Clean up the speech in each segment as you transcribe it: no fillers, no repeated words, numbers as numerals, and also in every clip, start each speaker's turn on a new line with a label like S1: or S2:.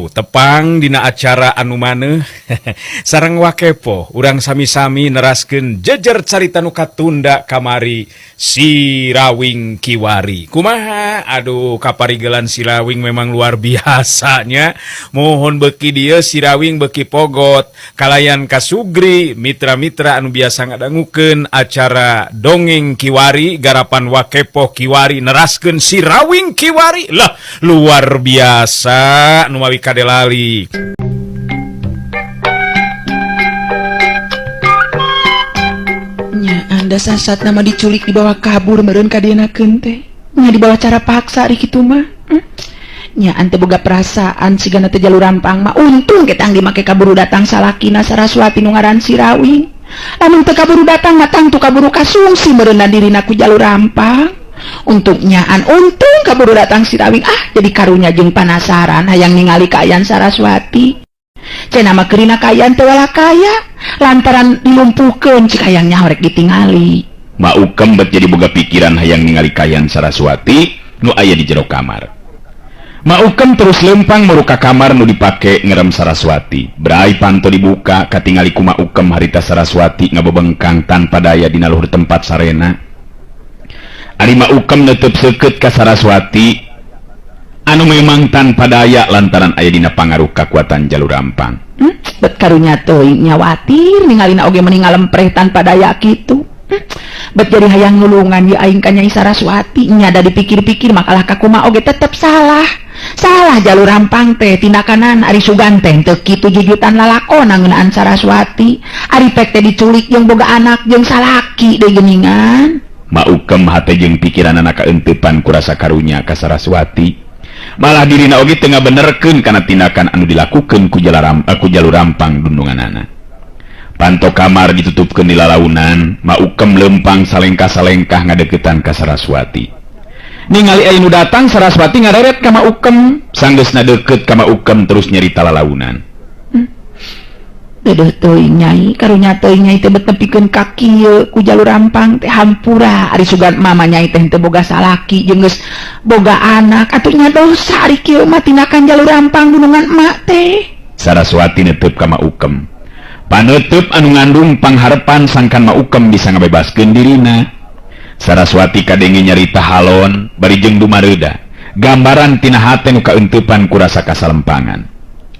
S1: Tepang dina acara anu maneuh sareng Wakepo, urang sami-sami neraskeun jejer carita nu katunda kamari, Sirawing Kiwari. Kumaha? Aduh, kaparigelan Sirawing memang luar biasanya. Mohon, beki dieu Sirawing beki pogot kalayan kasugri mitra-mitra anu biasa ngadangukeun acara Dongeng Kiwari garapan Wakepo Kiwari, neraskeun Sirawing Kiwari lah, luar biasa nu mawi kadelali.
S2: Nya anda sasat nama diculik, dibawa kabur meureun ka dienakeun teh. Nya dibawa cara paksa ari kitu mah. Nya ante boga perasaan sigana teh jalur rampang mah untung ketang dimake kaburu datang salakina Saraswati nu ngaran Sirawing. Lamun teu kaburu datang mah tangtu kaburu kasungsi meureunna dirina ku jalur rampang. Untung nyaan, untung kaburu datang Sirawing. Ah, jadi karunya jeung panasaran hayang ningali kaayaan Saraswati. Cenah mah keurina kaayaan teh kaya lantaran dilumpuhkeun, cik hayang nyaho rek ditingali.
S3: Ma Ukem bet jadi boga pikiran hayang ningali kaayaan Saraswati nu aya di jero kamar. Ma Ukem terus lempang meruka kamar nu dipake ngerem Saraswati. Brai panto dibuka, katingali ku Ma Ukem harita Saraswati ngabebengkang tanpa daya dina luhur tempat sarena. Ari Ma Ukem netep seukeut ka Saraswati anu memang tanpa daya lantaran aya dina pangaruh kakuatan jalur rampang.
S2: Bet karunya teuing, nyawatir ningalina oge meni ngalempreh tanpa daya kitu. Bet jadi hayang nulungan ye aing ka Nyai Saraswati, nya da dipikir-pikir makalah kakuma oge tetep salah. Salah jalur rampang teh tindakanana, ari sugan teh teu kitu jujutan lalakona ngeunaan Saraswati. Ari pek teh diculik jeung boga anak jeung salaki deui geuningan.
S3: Ma Ukem hate jeung pikiranana kaeuntepan ku rasa karunya ka Saraswati. Malah dirina oge teu ngabenerkeun kana tindakan anu dilakukeun ku jalur rampang dundunganana. Panto kamar ditutupkeun di lalaunan, Ma Ukem lempang salengkah-salengkah ngadeukeutan ka Saraswati. Ningali aya nu datang, Saraswati ngareret ka Ma Ukem, sanggeusna deukeut ka Ma Ukem terus nyarita lalaunan.
S2: Dedeuh teuing Nyai, karunya teuing Nyai teh bet nepikeun ka kieu ku jalur rampang teh, hampura ari sugan mama Nyai teh teu boga salaki jeung geus boga anak, atuh nya dosa ari kieu mah tindakan jalur rampang gunungan emak teh.
S3: Saraswati netep ka Ma Ukem. Paneuteub anu ngandung pangharepan sangkan Ma Ukem bisa ngabebaskeun dirina. Saraswati kadenge nyarita halon bari jeung dumareuda. Gambaran tina hate nu kaeuntepan ku rasa kasalempangan.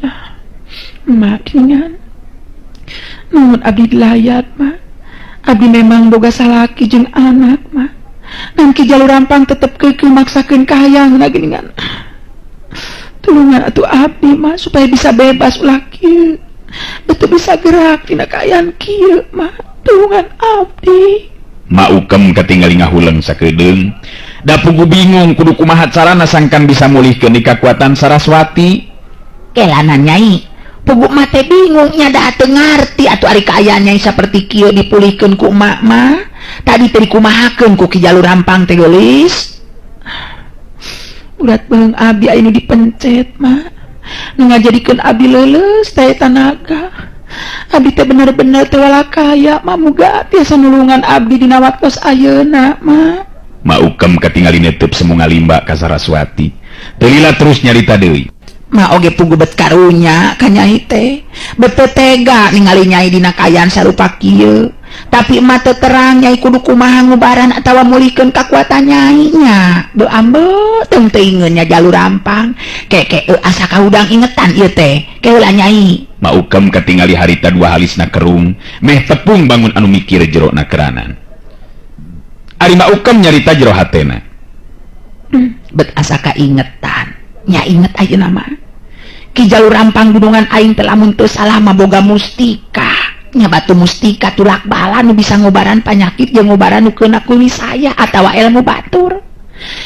S2: Ah, Mak geuningan. Nuhun abdi dilayat, Mak. Abdi memang boga salaki jeung anak, Mak. Ngan Ki jalur rampang tetep keukeuh maksakeun kahayangna geuningan. Tulungan atuh abdi, Mak, supaya bisa bebas ulah kieu. Betul bisa gerak tina kaayaan kieu, Mak. Tulungan abdi.
S3: Ma Ukem katingali ngahuleng sakedeung. Da pugu bingung kudu kumaha carana sangkan bisa mulihkeun di kakuatan Saraswati.
S2: Kelana Nyai, pugu mah teh bingung nya, da teu ngarti atuh ari kaayaan Nyai saperti kieu dipulihkeun ku emak mah. Tadi teh dikumahakeun ku Ki Jalur Rampang teh geulis. Urat beung abdi aya nu dipencet, Mak. Nu ngajadikeun abdi leuleus teh tanaga. Abdi teh bener-bener teh walakaya, Mak, muga tiasa nulungan abdi dina waktos ayeuna, Mak.
S3: Ma Ukem katingali netep semu ngalimba ka Saraswati. Teu lila terus nyarita deui.
S2: Ma oge pugu bet karunya ka Nyai teh. Bet teu tega ningali Nyai dina kaayaan sarupa kieu. Tapi emak teu terang Nyai kudu kumaha ngubaran atawa mulihkeun kakuatan Nyai nya. Beu ambe teu teuingeun nya jalur rampang. Keke asa kahudang ingetan ieu teh. Ke heula Nyai.
S3: Ma Ukem katingali harita dua halisna kerung, meh tepung bangun anu mikir jero na keranan. Ari Ma Ukem nyarita jero hatena.
S2: Bet asa kaingetan. Nya inget ayeuna mah. Ki Jalur Rampang gunungan aing teh lamun teu salah mah boga mustika. Nya batu mustika tulak bala nu bisa ngobaran panyakit jeung ngobaran nu keuna ku wisaya atawa ilmu batur.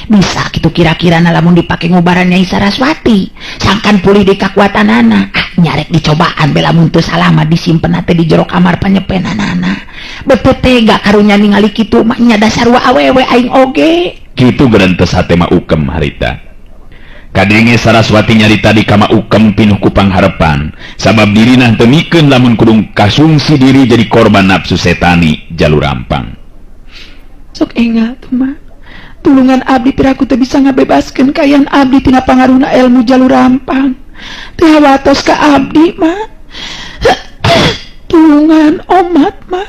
S2: Bisa kitu kira-kira na lamun dipake ngobaran Nyai Saraswati, sangkan pulih di kakuatanana. Ah, nyarek dicobaan be, lamun teu salah mah disimpen teh di jero kamar panyepenanana. Bete tega karunya ningali kitu mah, nya dasar wa awewe aing oge.
S3: Kitu gerentes hate Ma Ukem harita. Kadenge Saraswati nyarita di ka Ma Ukem pinuh ku pangharepan, sabab dirina teu mikeun lamun kudung kasungsi diri jadi korban nafsu setani jalur rampang.
S2: Sok engal tuh mah. Tulungan abdi piraku teu bisa ngabebaskeun kaayaan abdi tina pangaruhna ilmu jalur rampang. Teu hawatos ka abdi mah. Tulungan omat mah.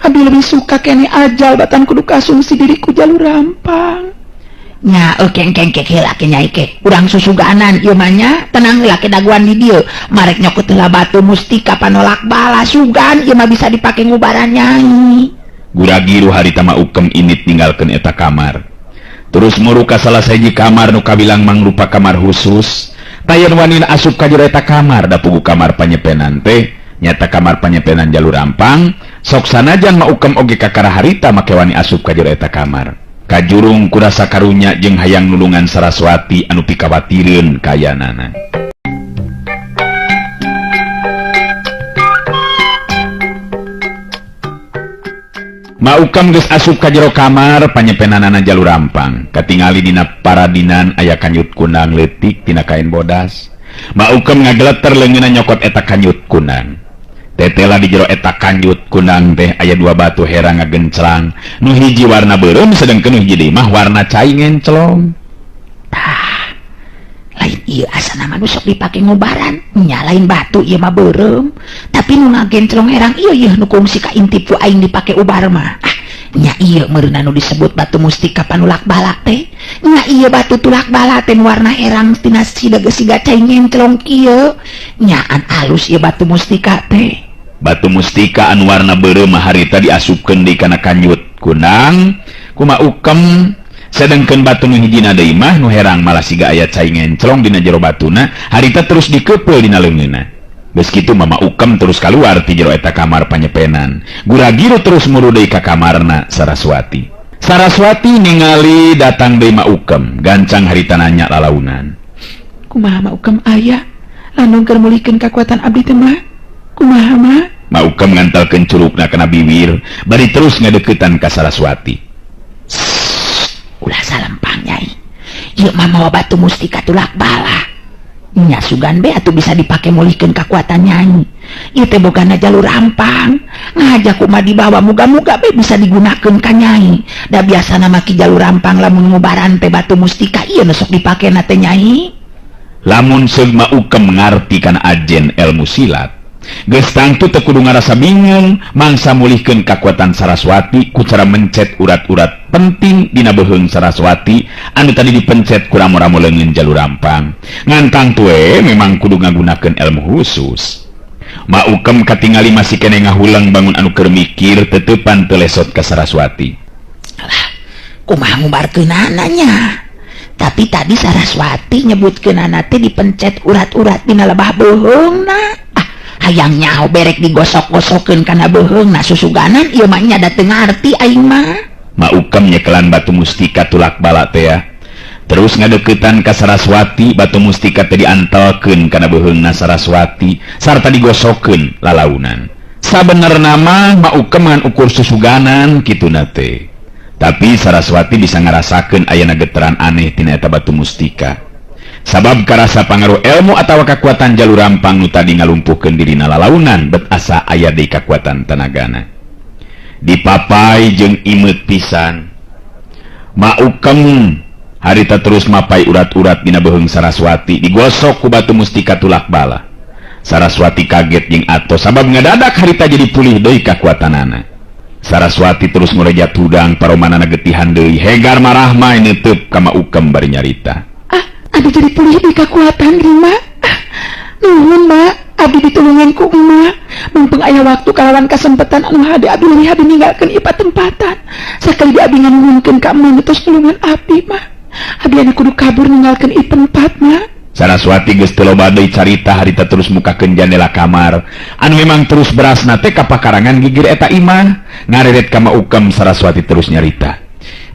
S2: Abdi lebih suka kene ajal batan kudu kasumsi diriku jalur rampang. Nya keng keng heula ke nyai ke. Urang susuganan ieu mah nya, tenang heula ke daguan di dieu. Marek nyokot heula batu mustika panolak bala sugan ieu mah bisa dipake ngubaran nyai.
S3: Guragiru harita Ma Ukem init ninggalkeun eta kamar. Terus muru ka salah sahiji kamar nu kabilang mangrupa kamar khusus. Tayen wanina asup ka jero eta kamar da pugu kamar panyepenan teh nyata kamar panyepenan jalur rampang. Sok sanajan Ma Ukem oge kakara harita make wani asup ka jero eta kamar. Kajurung kurasa karunya jeung hayang nulungan Saraswati anu pikawatireun kayanana. Ma Ukem geus asup ka jero kamar panyepenanana jalur rampang. Katingali dina paradinan aya kanyut kunang leutik tina kain bodas. Ma Ukem ngageleter leungeunna nyokot eta kanyut kunang. Tetela di jero eta kanyut kunang teh aya dua batu herang ngagenclang. Nu hiji warna beureum sedengkeun nu hiji deui mah warna cai ngenclong.
S2: Tah, lain ieu asana mah nu sok dipake ngubaran, nya lain batu ieu mah beureum. Tapi nu ngagenclong herang ieu yeuh nu kungsi ka intip ku aing dipake ubar mah. Ah, nya ieu meureunna nu disebut batu mustika panulak bala teh. Nya ieu batu tulak bala teh nu warna herang tina siga siga cai ngenclong kieu. Nyaan alus ieu batu mustika teh.
S3: Batu mustika anu warna beureum mah harita diasupkeun deui kana kanyut kunang ku Ma Ukem. Sedengkeun batu nu hijina deui mah nu herang malah siga aya cai ngenclong dina jero batuna harita terus dikeupeuh dina leungeunna. Geus kitu mah Ma Ukem terus kaluar ti jero eta kamar panyepenan. Guragiru terus muru deui ka kamarna Saraswati. Saraswati ningali datang deui Ma Ukem, gancang harita nanya lalaunan.
S2: Kumaha Ma Ukem aya? Lanung keur mulihkeun kakuatan abdi teh mah? Kumaha mah?
S3: Ma Ukem ngantelkeun curugna kana biwir, bari terus ngadeukeutan ka Saraswati.
S2: Ulah salempang nyai. Ieu mah mawa batu mustika tulak bala. Nya sugan be atuh bisa dipake mulihkeun kakuatan nyai. Ieu teh bogana jalur rampang. Ngajak kumaha dibawa muga-muga be bisa digunakeun ka nyai. Da biasana mah ki jalur rampang lamun ngubaran teh batu mustika ieu nu sok dipakena teh nyai.
S3: Lamun seug Ma Ukem ngarti kana ajen ilmu silat, geus tangtu teu kudu ngarasa bingung mangsa mulihkeun kakuatan Saraswati ku cara mencet urat-urat penting dina beuheung Saraswati anu tadi dipencet ku ramo-ramo leungeun jalur rampang. Ngan tangtu we memang kudu ngagunakeun ilmu khusus. Ma Ukem katingali masih keneh ngahuleng bangun anu keur mikir teteupan teu lesot ka Saraswati.
S2: Alah, kumaha ngubarkeunana nya? Tapi tadi Saraswati nyebutkeunana teh dipencet urat-urat dina lebah beuheungna. Ah, hayang nyaho berek digosok-gosokeun kana beuheungna susuganan ieu mah nya da teu ngarti aing mah.
S3: Ma Ukem nyekelan batu mustika tulak bala teh ya. Terus ngadeuketan ka Saraswati, batu mustika teh diantelkeun kana beuheungna Saraswati sarta digosokeun lalaunan. Sabenerna mah Ma Ukem ngan ukur susuganan kituna teh. Tapi Saraswati bisa ngarasakeun ayana getaran aneh tina eta batu mustika. Sabab karasa pangaruh ilmu atawa kakuatan jalur rampang nu tadi ngalumpuhkeun dirina lalaunan bet asa aya deui kakuatan tenagana. Dipapai jeung imeut pisan. Ma Ukem harita terus mapai urat-urat dina beuheung Saraswati digosok ku batu mustika tulak bala. Saraswati kaget jeung atos sabab ngadadak harita jadi pulih deui kakuatanana. Saraswati terus ngorejat hudang paromanana getihan deui hegar marahmai neuteub ka Ma Ukem bari nyarita.
S2: Ah, abdi jadi pulih deui kakuatan Rima. Ah, nuhun Ma, abdi ditulungan ku emak. Mumpung aya waktu kalawan kasempatan anu hade abdi leuwih abdi ninggalkeun ieu patempatan. Sakali di abdi nganuhunkeun ka emak tos nulungan abdi mah. Abdi anu kudu kabur ninggalkeun ieu tempat mah.
S3: Saraswati geus teu loba deui carita harita terus mukakeun jandela kamar anu memang terus berasna teh ka pakarangan gigir eta imah. Ngareret ka Ma Ukem Saraswati terus nyarita.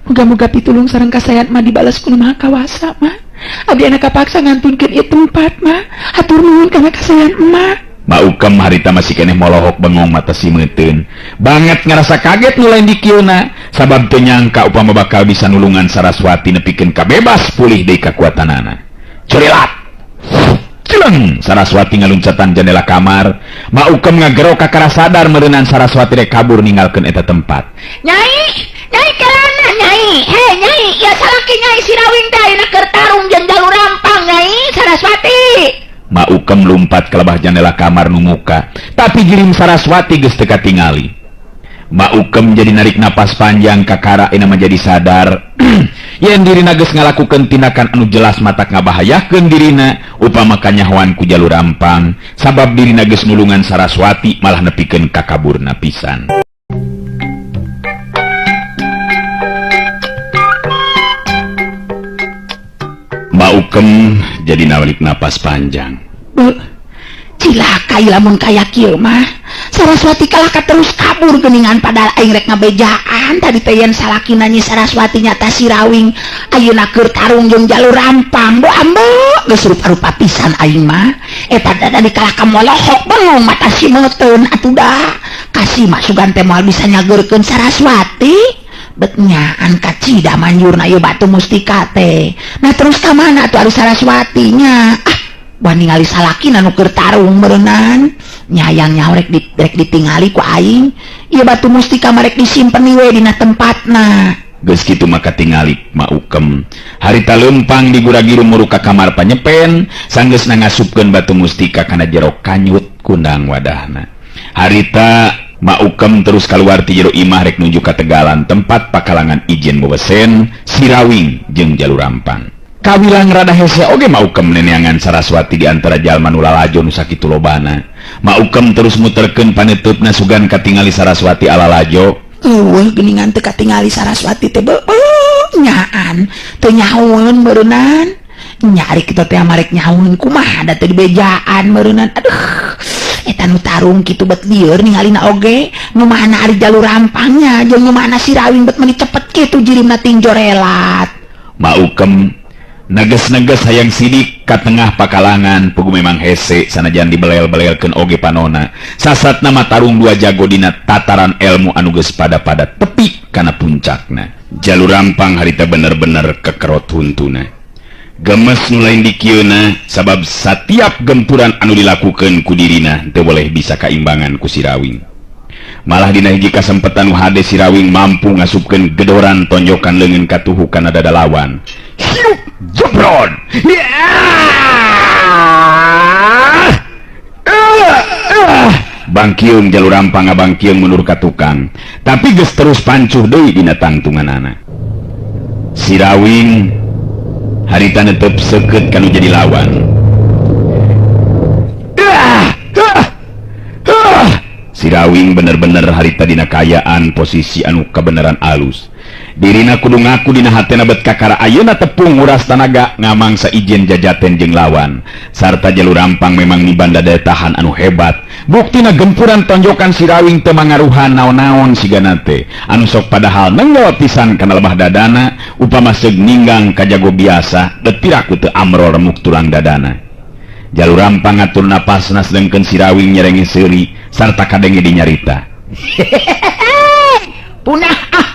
S2: Muga-muga pitulung sareng kasayan mah dibales ku Nu Maha Kawasa mah. Abdi anak kapaksa ngantunkeun ieu tempat mah. Hatur nuhun kana kasayan emak.
S3: Ma Ukem harita masih keneh molohok bengong mata simeuteun. Banget ngarasa kaget nu lain dikieuna sabab teu nyangka upama bakal bisa nulungan Saraswati nepikeun kabebas pulih deui kakuatanana. Curilat. Cileng Saraswati ngaluncatan jendela kamar. Ma Ukem ngagero kakara sadar meureunan Saraswati rek kabur ninggalkeun eta tempat.
S2: Nyai, nyai kelana nyai. Hei nyai, ya salaki nyai si Rawing teh ayeuna keur tarung jeung jalur rampang nyai Saraswati.
S3: Maukem lumpat ke lebah jendela kamar nu muka, tapi jirim Saraswati geus teu katingali. Maukem jadi narik napas panjang kakara ina menjadi sadar yen dirina geus ngalakukeun tindakan anu jelas matak ngabahayakeun dirina upama kanyahoan ku Jalur Rampang sabab dirina geus nulungan Saraswati malah nepikeun ka kaburna pisan. Maukem jadi narik napas panjang.
S2: Cilaka lamun kaya kieu mah. Saraswati kalah ka terus kabur geuningan padahal aing rek ngabejaan tadi teh yen salakina Nyi Saraswati nyata si Rawing ayeuna keur tarung jeung Jalur Rampang. Bo ambe geus rupa-rupa pisan aing mah. Eta tadi kalah ka molohok bengong mata si meuteun atuh da. Kasih mah sugan teh moal bisa nyageurkeun Saraswati. Bet nyaan kacida manjurna ieu batu mustika teh. Nah terus ka mana atuh ari Saraswatinya? Ah, wah ningali salakina nu keur tarung meureunnan. Nyayang nyaho rek ditingali ku aing. Ieu batu mustika mah rek disimpen we dina tempatna.
S3: Geus kitu maka tingali Maukem. Harita leumpang digura-giru muru ka kamar panyepen, sanggeusna ngasupkeun batu mustika kana jero kanyut kundang wadahna. Harita Maukem terus keluar ti jero imah rek nuju ka tegalan tempat pakalangan ijen bebesen si Rawing jeung Jalur Rampang. Kawilang rada hese oge Maukem neneangan Saraswati di antara jalma nu lalajo nu sakitu lobana. Maukem terus muterkeun paneutupna sugan katingali Saraswati ala lajo.
S2: Eueuh geuningan teu katingali Saraswati teh beuh nyaan teu nyahoeun meureunnan. Nya ari kitu teh marek nyahoeun kumaha da teu dibejaan meureunnan. Aduh. Eta nu tarung kitu bet lieur ningalina oge nu mana ari Jalur Rampangnya jeung nu mana si Rawing bet meuni cepet kitu jirimna ting jorelat.
S3: Maukem neges-neges hayang sidik ka tengah pakalangan pugu memang hese sanajan dibelel-belelkeun oge panona. Sasatna mah tarung dua jago dina tataran ilmu anu geus pada-pada tepi kana puncakna. Jalur Rampang harita bener-bener kekerot huntuna. Gemes nu lain dikieuna sabab satiap gempuran anu dilakukeun ku dirina teu boleh bisa kaimbangan ku si Rawing. Malah dina hiji kasempetan nu hade si Rawing mampu ngasupkeun gedoran tonjokan leungeun katuhu kana dada lawan. Hirup jebron. Bangkiung Jalur Rampang ngabangkiung mundur ka tukang, tapi geus terus pancuh deui dina tangtunganana. Si Rawing harita netep seukeut kanu jadi lawan. Si Rawing bener-bener harita dina kayaan posisi anu kebenaran alus. Dirina kudu ngaku dina hatena bet kakara ayeuna tepung nguras tanaga ngamangsa ijen jajaten jeung lawan. Sarta Jalur Rampang memang nibanda daya tahan anu hebat. Buktina gempuran tonjokan si Rawing teu mangaruhan naon-naon sigana teh. Anu sok padahal nenggel pisan kana lebah dadana, upama seug ninggang ka jago biasa, bet piraku teu amrol remuk tulang dadana. Jalur Rampang ngatur napasna sedengkeun si Rawing nyerenge seuri sarta kadenge dinyarita.
S2: Punah ah.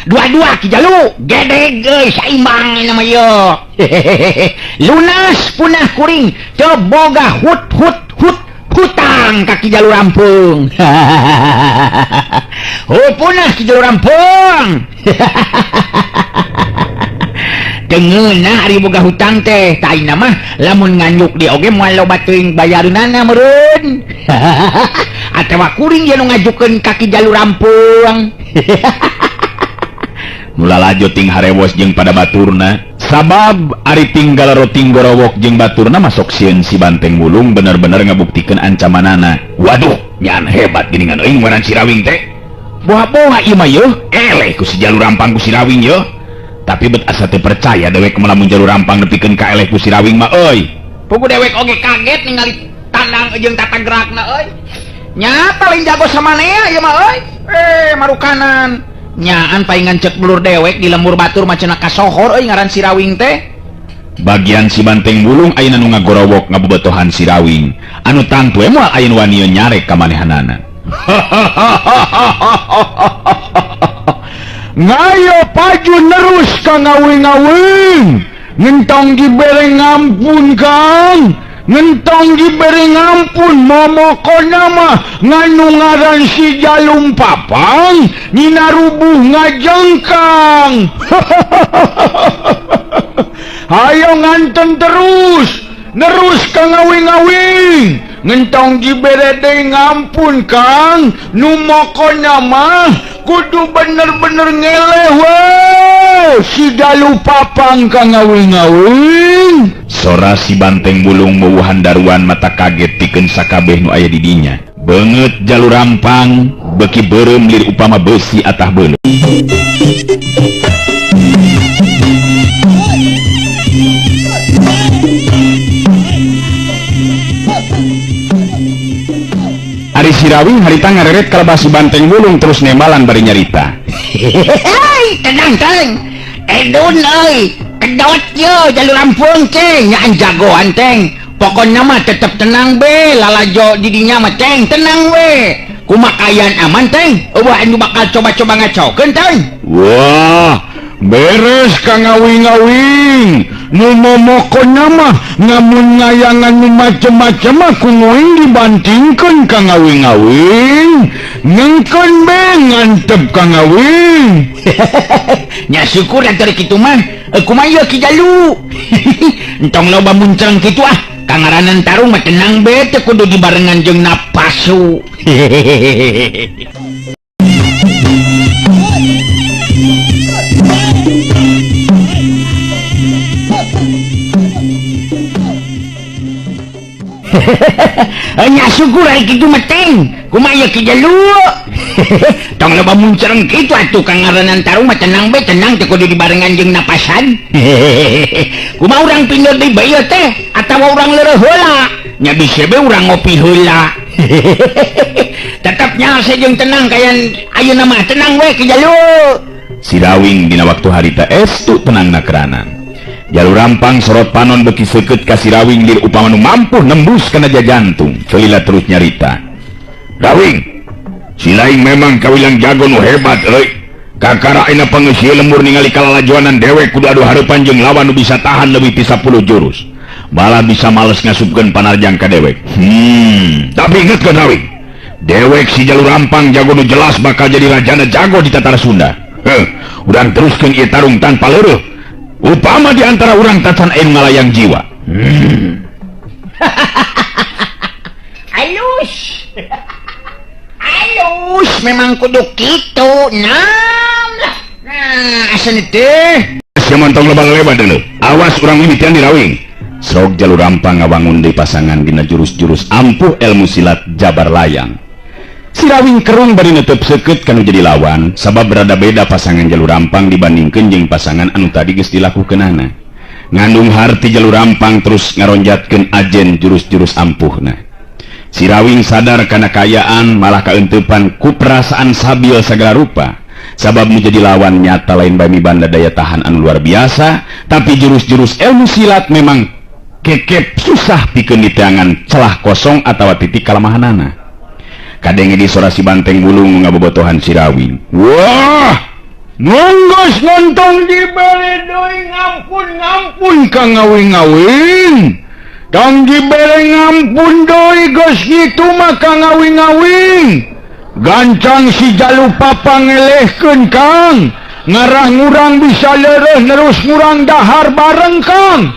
S2: Dua-dua Ki Jalu gedeg euy saimbang nama ieu. Lunas punah kuring teu boga hut hut hut hutang ka Ki Jalur Rampung. Oh punah Ki Jalur Rampung. Tengeuna ari boga hutang teh ta ayeuna mah lamun nganyuk di oge moal loba teuing bayareunana meureun. Atawa kuring ye nu ngajukeun ka Ki Jalur Rampung.
S3: Nu lalajo ting harewos jeung pada baturna sabab ari tinggal roting gorowok jeung baturna masok sieun si Banteng Wulung bener-bener ngabuktikeun ancamanana. Waduh, nyan hebat geuningan euy ngaran si Rawing teh. Boha-boha ieu mah yeuh, eleh ku si Jalur Rampang ku si Rawing yeuh. Tapi bet asa teu percaya dewek mah lamun Jalur Rampang nepikeun ka eleh ku si Rawing mah euy.
S2: Pugu dewek oge kaget ningali tandang jeung tata gerakna euy. Nya paling jago samanea ieu mah euy. Marukanan. Nyaan paingan cek belur dewek di lembur batur mah cenah kasohor euy ngaran si Rawing teh.
S3: Bagian si Banteng Wulung ayeuna nu ngagorowok ngabebetohan si Rawing anu tangtu we moal aya nu wani nyarek ka manehanana. Ngayo paju nerus ka ngawing-ngawing ngentong dibere ngampun Kang, ngentong dibere ngampun momokona mah nganu ngaran si Jalum Papang nyina rubuh ngajengkang. Ayo nganten terus
S4: Nerus ka ngawing-ngawing ngentong dibere deui ngampun Kang nu mokona mah kudu bener-bener ngeleh we si Jalu Papang ka ngawing-ngawing.
S3: Sora si Banteng Bulung meuwuhan daruan mata kaget pikeun sakabeh nu aya di dinya. Beungeut Jalu Rampang beuki beureum lir upama beusi atah beuleuh. Ari Sirawing harita ngareret kalebah si Banteng Bulung terus nembalan bari nyarita.
S2: Hei, tenang teng. Edun euy, kedot ye Jalu Rampung teh nyaan jagoan teng. Pokona mah tetep tenang be, lalajo di dinya mah teng, tenang we. Kumakayan aman teng, eueuh anu bakal coba-coba ngacokeun teng.
S4: Wah, beres ka ngawing-ngawing. Nu momokona mah ngamun ngayangan nu macem-macem mah ku nguing dibantingkeun ka ngawing-ngawing. Ngengkeun be ngantep ka ngawing.
S2: Nya syukur atuh kitu mah. Kumaha ieu Ki Jalu? Entong loba muncreng kitu ah. Kangaranan tarung mah tenang be teu kudu dibarengan jeung napasu. Nya syukur ai kitu mah teng. Kumaha ieu Ki Jalu? Tong loba muncreng kitu atuh kangaranan tarung mah tenang be tenang teu kudu dibarengan jeung napasan. Kumaha urang pindah deui bae ieu teh atawa urang leureuh heula? Nya bisa be urang ngopi heula. Tetep nya jeung tenang kayan ayeuna mah tenang we Ki Jalu.
S3: Sirawing dina waktu harita estu tenang nakranan. Jalu Rampang sorot panon beuki seukeut ka Sirawing lir upama nu mampu nembus kana jajantung. Celila terus nyarita.
S4: Rawing, si lain memang kawilang jago nu hebat euy. Kakara ayeuna pangeus lembur ningali kalalajoanan dewek kudu adu hareupan jeung lawan nu bisa tahan leuwih ti 10 jurus. Malah bisa males ngasupkeun panarjang ka dewek. Tapi ingetkeun Rawing, dewek si Jalu Rampang jago nu jelas bakal jadi rajana jago di tatar Sunda. Heh, urang teruskeun ieu tarung tanpa leureut. Upama di antara urang tacan aya ngalayang jiwa.
S2: Alus. Alus memang kudu kitu. Nam lah. Nah, asal teh.
S3: Sia montong loba-loba deuleu. Awas urang mimitian di Rawing. Sok Jalu Rampang ngawangun deui pasangan dina jurus-jurus ampuh ilmu silat jabar layang. Sirawing kerung bari netep seukeut kanu jadi lawan sabab berada beda pasangan Jalu Rampang dibandingkeun jeung pasangan anu tadi geus dilakukeunana. Ngandung harti Jalu Rampang terus ngaronjatkeun ajen jurus-jurus ampuhna. Sirawing sadar kana kaayaan malah kaeuntepan ku perasaan sabil sagala rupa. Sabab nu jadi lawan nyata lain bami banda daya tahan anu luar biasa, tapi jurus-jurus ilmu silat memang kekep susah pikeun diteangan celah kosong atawa titik kalemahanana. Kadenge di sora si Banteng Bulung ngabobotohan Sirawing.
S4: Wah, nunggus ngontong dibere deui ngampun-ngampun ka ngawing-ngawing. Tong dibere ngampun deui geus kitu mah ka ngawing-ngawing. Gancang si Jalu Papang ngelehkeun Kang. Ngarah ngurang bisa leureuh nerus ngurang dahar bareng Kang.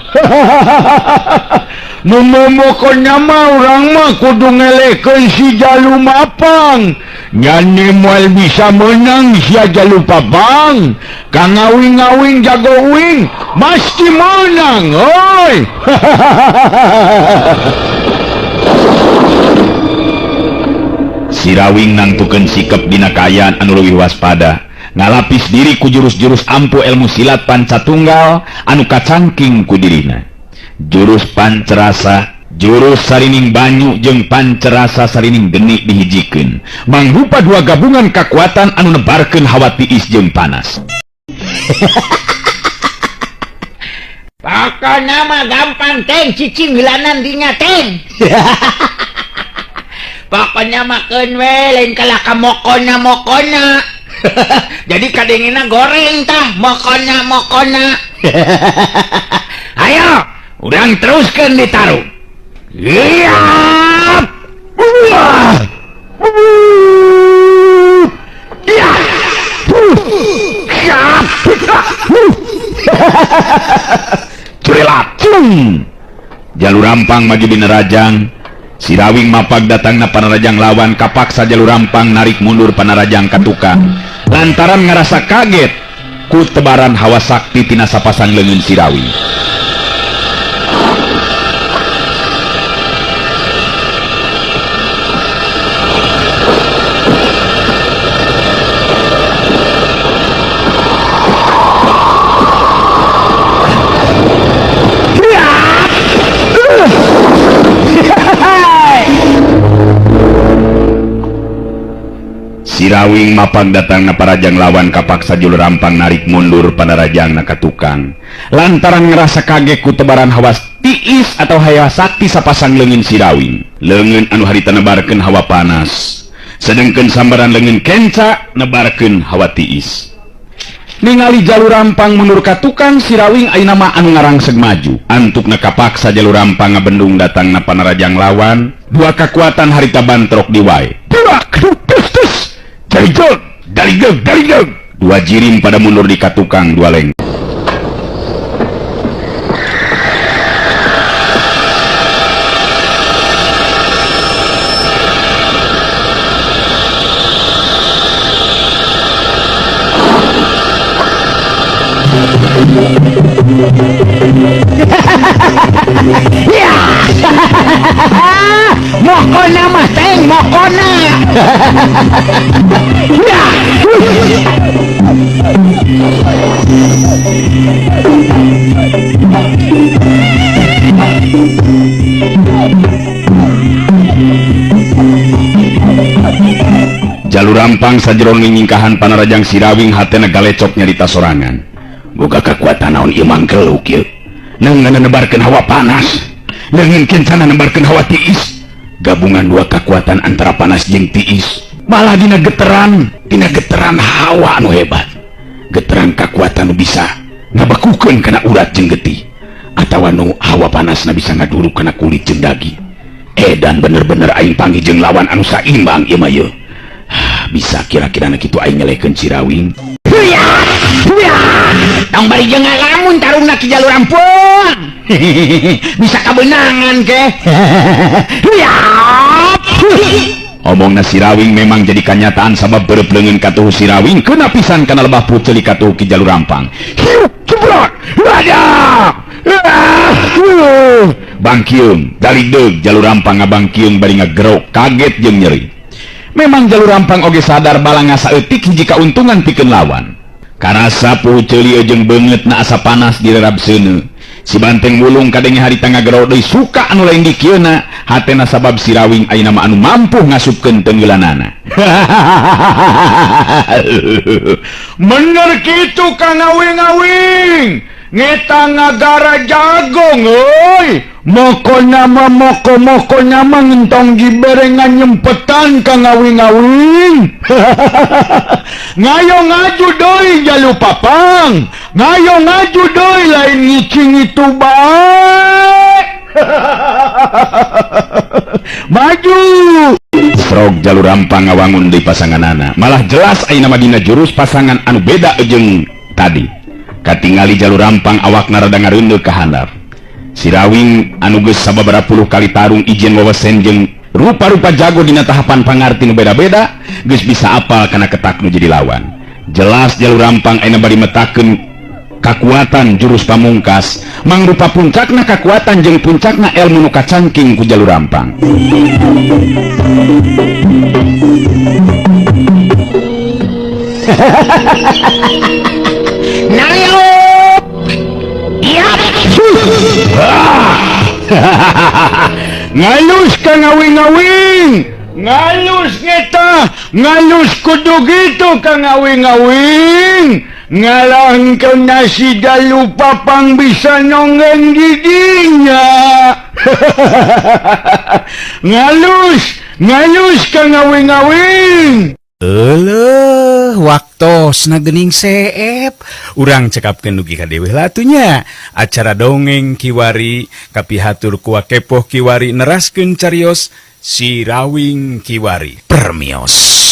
S4: Mumomokona mah urang mah kudu ngelehkeun si Jalu Mapang. Nyane moal bisa menang sia Jalu Papang. Kang ngawing-ngawing jago uing pasti menang oi.
S3: Sirawing nangtukeun sikep dina kaayaan anu leuwih waspada. Ngalapis diri ku jurus-jurus ampuh ilmu silat pancatunggal anu kacangking ku dirina. Jurus pancerasa, jurus sarining banyu jeung pancerasa sarining geni dihijikeun. Mangrupa dua gabungan kakuatan anu nebarkeun hawa tiis jeung panas.
S2: Pokona mah gampang teng cicing heulanan dinya teng. Pokona mah keun we lain kalah ka mokona-mokona. Jadi kadengena goreng tah mokona-mokona. Ayo, urang teruskeun ditaruh. Iya. Wah. Iya.
S3: Curilacung. Jalu Jalu Rampang maju dina rajang. Sirawing mapag datangna panarajang lawan, kapaksa Jalu Rampang narik mundur panarajang ka tukang lantaran ngarasa kaget ku tebaran hawa sakti tina sapasang leungeun Sirawing. Sirawing mapag datangna parajang lawan, kapaksa Jalu Rampang narik mundur panarajangna ka tukang lantaran ngerasa kaget ku tebaran hawa tiis atau hawa sakti sapasang leungeun Sirawing. Leungeun anu harita nebarkeun hawa panas, sedengkeun sambaran leungeun kenca nebarkeun hawa tiis. Ningali Jalu Rampang mundur ka tukang, Sirawing ayeuna mah anu ngarangseg maju. Antukna kapaksa Jalu Rampang ngabendung datangna panarajang lawan. Dua kekuatan harita bantrok di wae. Dua jirim pada mundur di katukang dua leng.
S2: Mokona mah teng mokona.
S3: Jalu Rampang sajeron nyingkahan panarajang Sirawing hatena galecok nyarita sorangan. Boga kekuatan naon ieu mangkeluk ieu. Neungeun nebarkeun hawa panas, leungeun kencana nebarkeun hawa tiis. Gabungan dua kekuatan antara panas jeung tiis, malah dina geteran hawa anu hebat. Geteran kekuatan nu bisa ngabekukeun kana urat jeung getih, atawa nu hawa panasna bisa ngaduruk kana kulit jeung daging. Edan bener-bener aing panggih jeung lawan anu saimbang ieu mah yeuh. Bisa kira-kira na kitu aing nyelehkeun Sirawing.
S2: Tong bari jeung ngalamun tarungna ki Jalu Rampang. Bisa kabeunangan ke.
S3: Omongna Sirawing memang jadi kanyataan sabab beureub leungeun katuhu Sirawing keuna pisan kana lebah puceuli katuhu ki Jalu Rampang. Hiup jebrot. Wadah. Bangkiung daligdeug Jalu Rampang ngabangkiung bari ngagerok kaget jeung nyeri. Memang Jalu Rampang oge sadar balang saeutik hiji kauntungan pikeun lawan. Karasa puhu ceuli jeung beungeutna asa panas direrab seuneu. Si banteng wulung kadenge harita ngagero deui suka anu lain dikieuna, hatena sabab Sirawing ayeuna mah anu mampu ngasupkeun tenggelanana.
S4: Bener kitu Kang Awing-awing. Ngeta ngagara jagong euy. Mokona mah moko-moko mah ngentong giberengan nyempetan Kang Awing-awing. Ngayo ngaju deui Jalu Papang. Ngayo ngaju deui lain ngicing itu bae. Maju.
S3: Strok Jalu Rampang ngawangun deui pasanganana. Malah jelas ayeuna mah dina jurus pasangan anu beda jeung tadi. Katingali Jalu Rampang awakna rada ngareundeuh ka handap. Sirawing anu geus sababaraha puluh kali tarung ijen wewesen jeung rupa-rupa jago dina tahapan pangarti nu beda-beda, geus bisa apal kana ketak nu jadi lawan. Jelas Jalu Rampang ayeuna bari metakeun kakuatan jurus pamungkas, mangrupa puncakna kakuatan jeung puncakna elmu nu kacangking ku Jalu Rampang.
S4: Ngalus Kang Awing-awing. Ngalus ngeta, ngalus kudu gitu Kang Awing-awing. Ngalangkeun nasi Jalu Papang bisa nongen giginya. Ngalus, ngalus Kang Awing-awing.
S1: Eleuh, waktosna geuning seep. Urang cekapkeun dugi ka dewe latunya. Acara dongeng kiwari kapihatur ku Wakepoh kiwari neraskeun carios Sirawing kiwari. Permios.